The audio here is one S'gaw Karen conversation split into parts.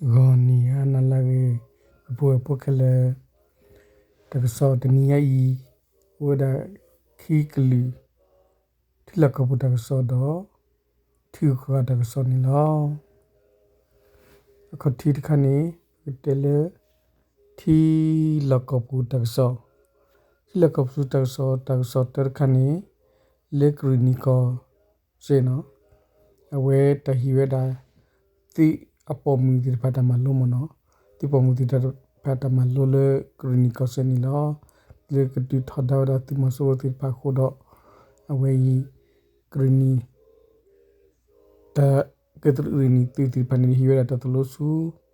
ဂီၤနံၤဟါနၤလၢအဂ့ၤ, ပပုၢ်ဝဲၢ်ဖိခဲလၢာ်, တၢ်ကစီၣ်တနံၤညါအံၤ အိၣ်ဝဲဒၣ်ခံကလုာ်, ထံလီၢ်ကီၢ်ပူၤတၢ်ကစီၣ်ဒီး ထံဂုၤကီၢ်ဂၤတၢ်ကစီၣ်န့ၣ်လီၤ. အခီၣ်ထံးတခါန့ၣ် ပကတဲလၢ ထံလီၢ်ကီၢ်ပူၤတၢ်ကစီၣ်, ထံလီၢ်ကီၢ်ပူၤတၢ်ကစီၣ်, တၢ်ကစီၣ်တၢတခါန့ၣ် လၢကရံၣ်နံၣ်ကီၢ်စဲၣ်နီၤ, အဝဲတၢ်ဟ့ၣ်ဝဲဒၣ် သုးအပိာ်မုၣ်သ့ၣ်တဖၣ်တၢ်မၤလိမ့ၢ်နီၤ, သုးပိာ်မုၣ်သ့ၣ်တဖၣ်တၢ်မၤလိလၢကရံၣ်နံၣ်ကီၢ်စဲၣ်န့ၣ်လီၤ. လၢကဒုးထီဒါဝဲဒၣ်သုးမီၤစိရိၤသ့ၣ်တဖၣ်အဃိဒီး အဝဲအံၤ ကရံၣ်နံၣ် တၢ်ကဲသရံၣ်နံၣ်သုးသ့ၣ်တဖၣ်န့ၣ် ဟ့ၣ်ဝဲဒၣ်တၢ်သိၣ်လိဆူ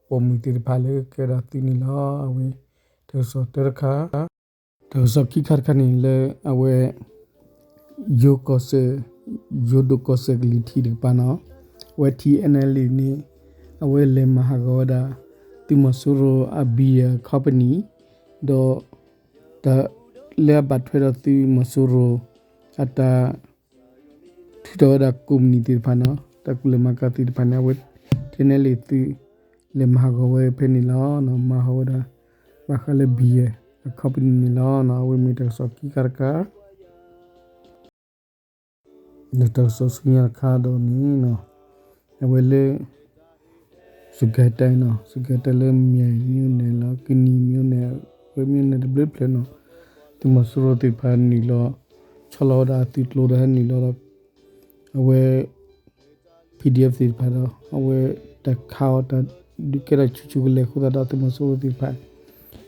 ပိာ်မုၣ်သ့ၣ်တဖၣ်လၢကဲဝဲဒၣ်သုးန့ၣ်လီၤ. အဝဲ တၢ်ကစီၣ်တၢတခါ, တၢ်ကစီၣ်ခံခါတခါန့ၣ်လၢအဝဲ ယိၤကီၢ်စဲၣ်, ယိၤဒိၣ်ကီၢ်စဲၣ်ကလံၤထံးတကပၤနီၤ, အဝဲ ထံၣ်အဲၣ်နဲလ်အ့ န့ၣ် အဝဲလဲၤမၤဟးဂီၤဝဲဒၣ် သုးမီၤစိရိၤအ beer company ဒီး တၢ်လၢအဘၣ်ထွဲဒီးသုးမီၤစိရိၤ အတၢ် ထုးထီၣ်ဝဲဒၣ်ကိးမုၢ်နံၤသ့ၣ်တဖၣ်နီၤ, တၢ်ကူၣ်လဲၤမၤကၤသ့ၣ်တဖၣ်န့ၣ် အဝဲ ထံၣ်အဲၣ်နဲလ်အ့ သုး လဲၤမၤဟးဂီၤဝဲဖဲန့ၣ်လီၤ. မၤဟးဂီၤဝဲဒၣ် ဘၣ်ဃးလၢ beer အ company န့ၣ်လီၤ. အဝဲမ့ၢ်တၢ်ကစီၣ်ခံခါတခါ ဒီးတၢ်ကစီၣ်ဆူညါတခါဒီးန့ၣ် အဝဲလၢ စကဲတဲနီၤ, စကဲတဲလၢ မၠဲၣ်မၠိန့ၣ်လီၤ, ကနံၤမၠိန့ၣ်, ဝဲမၠိန့ၣ်တဘျုးဖျၢၣ်နီၤ, သုးမီၤစိရိၤသ့ၣ်တဖၣ်နုာ်လီၤ ဆီလီၤဝဲဒၣ်အသုးကျိၤဒီးဟဲနုာ်လီၤဒီး အဝဲ PDF သ့ၣ်တဖၣ်ဒီး အဝဲတၢ်ခးအီၤတၢ်ဒုးကဲထီၣ်ဆူၣ်ဆူၣ်ကလဲာ်အဃိသတးဒီး သုးမီၤစိရိၤသ့ၣ်တဖၣ်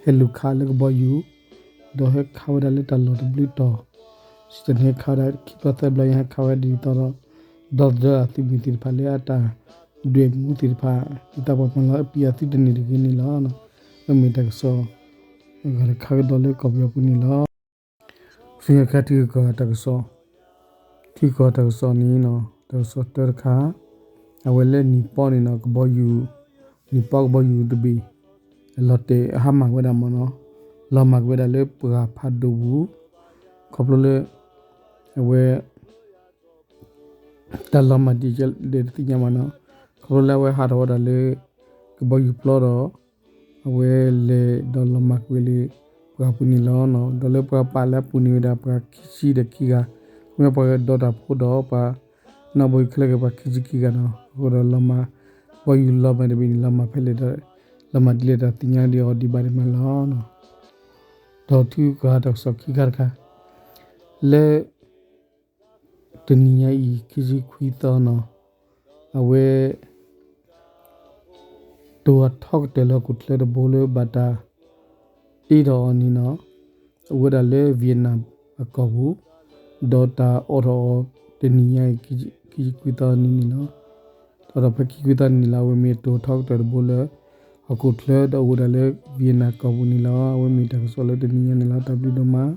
ဟဲလူၤခးလၢကဘီယူၤ ဒီးဟဲခးဝဲဒၣ်လၢတၢ်လီၢ်တဘျုးတီၤ, စံၣ်တဲၤန့ၣ်ဟဲခးဝဲဒၣ်ခံဘျီသၢဘျီ ဟဲခးဝဲဒၣ်ဒ်သိးဒီး ဒီသဒၢအသုးမုၢ်သ့ၣ်တဖၣ်လၢအတၢ်ဒွဲၣ်မူသ့ၣ်တဖၣ် ဒ်သိးပှၤမၤလီၤပံာ်အသုးတန့ၢ်တဂ့ၤန့ၣ်လီၤ. အမ့ၢ်တၢ်ကစီၣ် အဂၤတခါကဒီးလၢကီၢ်ပယီၤပူၤန့ၣ်လီၤ. ဆူညါတခါထံဂုၤကီၢ်ဂၤတၢ်ကစီၣ်, ထံဂုၤကီၢ်ဂၤတၢ်ကစီၣ်န့ၣ်နီၤ, တၢ်ကစီၣ်တၢတခါ, အဝဲလၢနံၣ်ပီန့ၣ်နီၤ ကဘီယူၤ, နံၣ်ပီကဘီယူၤတဘ့ၣ် လီၤတဲာ်အဟါမၢ်ဝဲဒၣ်မ့ၢ်နီၤ, လီၤမၢ်က့ၤဝဲဒၣ်လၢပှၢ်ဖးဒိၣ်ပူၤ, ခီဖျိလၢ အဝဲ တၢ်လီၤမၢ်ဒ်လဲၣ်တသ့ၣ်ညါဘၣ်နီၤ, ခီဖျိလၢအဝဲဟးထီၣ်ဝဲဒၣ်လၢ ကဘီယူၤပျီဒီး အဝဲလဲၤဒီးလီၤမၢ်ကွံာ်လၢ ပှၢ်ပူၤန့ၣ်လီၤ. ဒီးလၢပှၤပာ်လၢအပူၤန့ၣ်ဝဲဒၣ်ပှၤခံဆံဒီးခံဂၤ, မ့ၢ်ပှၤကဒီးတၢ်ဖိဒီး ပှၤနီၣ်ဘီယူၤခဲလၢာ်က့ၤပှၤခံဆံခံဂၤနီၤ, အဃိဒီးလီၤမၢ်, ကဘီယူၤလီၤမၢ်တဘ့ၣ်န့ၣ် လီၤမၢ်ဖဲလဲၣ်ဒီး လီၤမၢ်ဒ်လဲၣ်တၢ်သ့ၣ်ညါဒံးအီၤဒံးဘၣ်ဒံးမးလီၤ. ဒီးထံဂုၤကီၢ်ဂၤတၢ်ကစီၣ်ခံခါတခါ, လၢ တနံၤညါအံၤ ခံဆံခွံသီနီၤ, အဝဲ တိၤအထီကတၢၢ်လၢဟီၣ်ခိၣ်ချၢတဘိလၢဘၣ်တၢ်တ့ထီၣ်အီၤန့ၣ်နီၤ, အိၣ်ဝဲဒၣ်လၢ Vietnam အကီၢ်ပူၤ, ဒီးတၢ်အိးထီၣ်အီၤတနံၤညါအံၤ ခံဆံခွံသီနံၤန့ၣ်လီၤ. ဒီးဖဲခံဆံခွံသီနံၤန့ၣ်လီၤ အဝဲမ့ၢ်တိၤထီကတၢၢ်တဘိလၢ ဟီၣ်ခိၣ်ချၢဒီးအိၣ်ဝဲဒၣ်လၢ Vietnam ကီၢ်ပူၤန့ၣ်လီၤ. အဝဲမ့ၢ်တၢ်ကစီၣ်လၢတနံၤညါန့ၣ်လီၤ. တၢ်ဘျုးဒိၣ်မး.